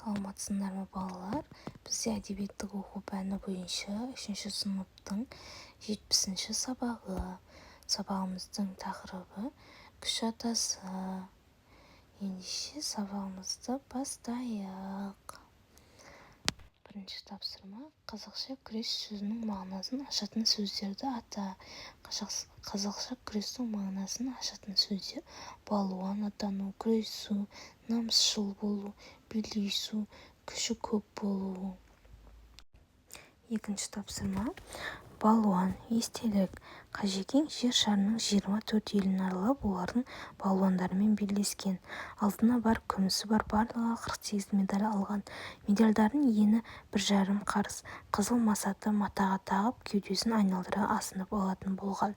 Саламатсыңдар ма, балалар! Бізде әдебиетті оқу пәні бойынша үшінші сыныптың 70-ші сабағы. Сабағымыздың тақырыбы: «Күш атасы». Ендеше, сабағымызды бастайық. Бірінші тапсырма: «Қазақша күрес сөзінің мағынасын ашатын сөздерді ата». Қазақша күрестің мағынасын ашатын сөздер: балуан атану, күресу, намысшыл болу, белдесу, күші көп болу. Екінші тапсырма: «Балуан». Естелік. Қажекең жер шарының 24 елін аралап, олардың балуандарымен белдескен. Алтыны бар, күмісі бар, барлығы 48 медаль алған. Медальдарының ені 1,5 қарыс. Қызыл масаты матаға тағып, кеудесін айналдыра асынып алатын болған.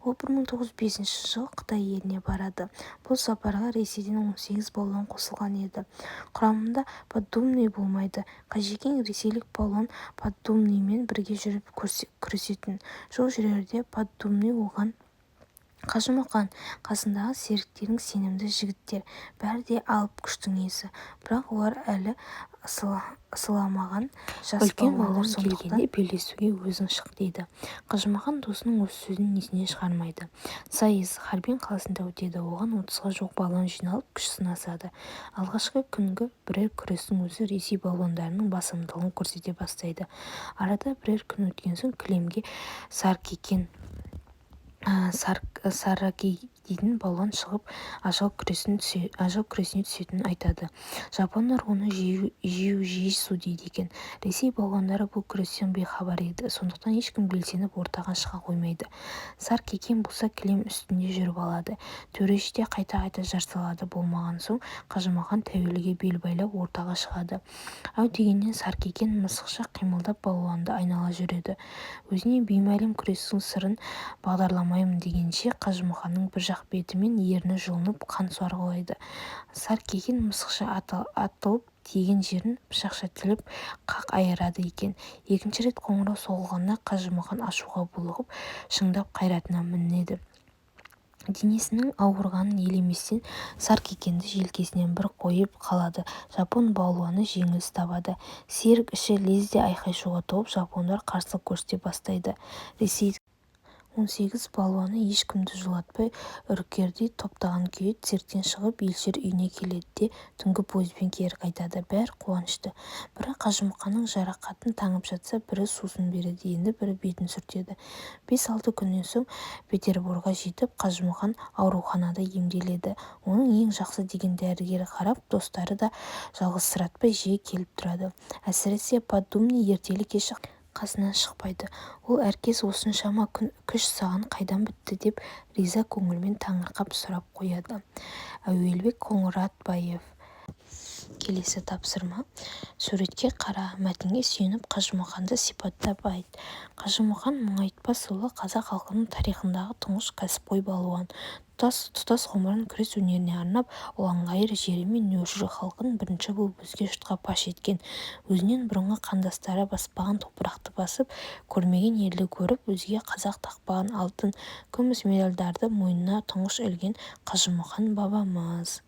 Ол 1905 жылы Қытай еліне барады. Бұл сапарға Ресейден 18 балуан қосылған еді. Құрамында Поддубный болмайды. Қажекең ресейлік палуан Поддубныймен бірге жүріп күресетін. Жол жүрерде Поддубный оған: «Қажымұқан, қасыңдағы серіктерің сенімді жігіттер, бәрі де алып күштің иесі. Бірақ олар әлі ысыламаған жас Үлкен балуандар, балуан сондықтан келгенде белдесуге өзің шық», – дейді. Қажымұқан досының осы сөзін есінен шығармайды. Сайыс Харбин қаласында өтеді. Оған 30-ға жуық балуан жиналып, күш сынасады. Алғашқы күнгі бірер күрестің өзі Ресей балуандарының басымдығын көрсете бастайды. Арада бірер күн өткен соң кілемге Саркекен Саракики дейтін балуан шығып, ажал күресіне түсетінін айтады. Жапондар оны жиу-джитсу дейді екен. Ресей балуандары бұл күрестен бейхабар еді. Сондықтан ешкім белсеніп ортаға шыға қоймайды. Саркекен болса кілем үстінде жүріп алады. Төреші де қайта-қайта жар салады. Болмаған соң Қажымұқан тәуелге бел байлап, ортаға шығады. Әу дегеннен Саркекен мысықша қимылдап, балуанды айнала жүреді. Өзіне беймәлім күрестің сырын бағдарламаймын дегенше, Қажымұқанның бір жақ беті мен ерні жұлынып, қан сорғалайды. Саркекен мысықша атылып, тиген жерін пышақша тіліп, қақ айырады екен. Екінші рет қоңырау соғылғанда Қажымұқан ашуға булығып, шындап қайратына мінеді. Денесінің ауырғанын елеместен, Саркекенді желкесінен бір қойып қалады. Жапон балуаны жеңіліс табады. Цирк іші лезде айқай-шуға толып, жапондар қарсылық көрсете бастайды. Ресейдің 18 балуаны ешкімді жолатпай, үркердей топтаған күйі цирктен шығып, елшілер үйіне келеді де, түнгі пойызбен кері қайтады. Бәрі қуанышты. Бірі Қажымұқанның жарақатын таңып жатса, бірі сусын береді, енді бірі бетін сүртеді. 5-6 күннен соң Петерборға жетіп, Қажымұқан ауруханада емделеді. Оны ең жақсы деген дәрігері қарап, достары да жалғызсыратпай жиі келіп тұрады. Әсіресе Поддубный ертелі-кеш қасынан шықпайды. Ол әркез: «Осыншама күш саған қайдан бітті?» – деп риза көңілмен таңырқап сұрап қояды. Әуелбек Қоңыратбаев. Келесі тапсырма. Суретке қара, мәтінге сүйеніп, Қажымұқанды сипаттап айт. Қажымұқан Мұңайтпасұлы – қазақ халқының тарихындағы тұңғыш кәсіпқой балуан. Тұтас ғұмырын күрес өнеріне арнап, ұланғайыр жері мен өршіл халқын бірінші болып өзге жұртқа паш еткен, өзінен бұрынғы қандастары баспаған топырақты басып, көрмеген елді көріп, өзге қазақ тақпаған алтын, күміс медальдарды мойнына тұңғыш ілген Қажымұқан бабамыз.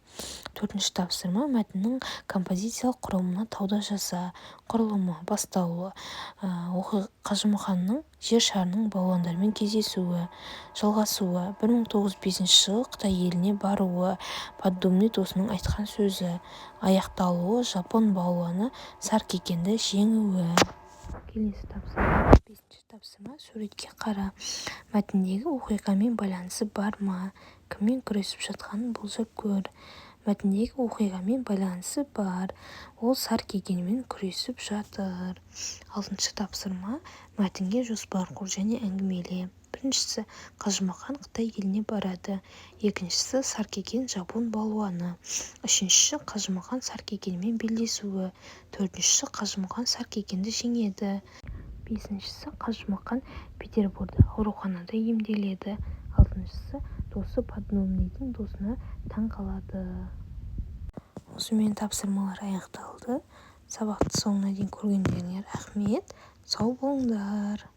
Төртінші тапсырма. Мәтіннің композициялық құрылымына талдау жаса. Құрылымы: Басталуы – Қажымұқанның жер шарының балуандарымен кездесуі. Жалғасуы – 1905 жылы Қытай еліне баруы, Поддубный досының айтқан сөзі. Аяқталуы – жапон балуаны Саркекенді жеңуі. Келесі тапсырма. Бесінші тапсырма. Суретке қара, мәтіндегі оқиғамен байланысы бар ма? Кіммен күресіп жатқанын болжап көр. Мәтіндегі оқиғамен байланысы бар. Ол Саркекенмен күресіп жатыр. Алтыншы тапсырма. Мәтінге жоспар құр және әңгімеле. Біріншісі – Қажымұқан Қытай еліне барады. Екіншісі – Саркекен жапон балуаны. Үшіншісі – Қажымұқан Саркекенмен белдесуі. Төртіншісі – Қажымұқан Саркекенді жеңеді. Бесіншісі – Қажымұқан Петерборда ауруханада емделеді. Алтыншысы – досы Поддубныйдың досына таң қалады. Осымен тапсырмалар аяқталды. Сабақты соңына дейін көргендеріңе рахмет, сау болыңдар!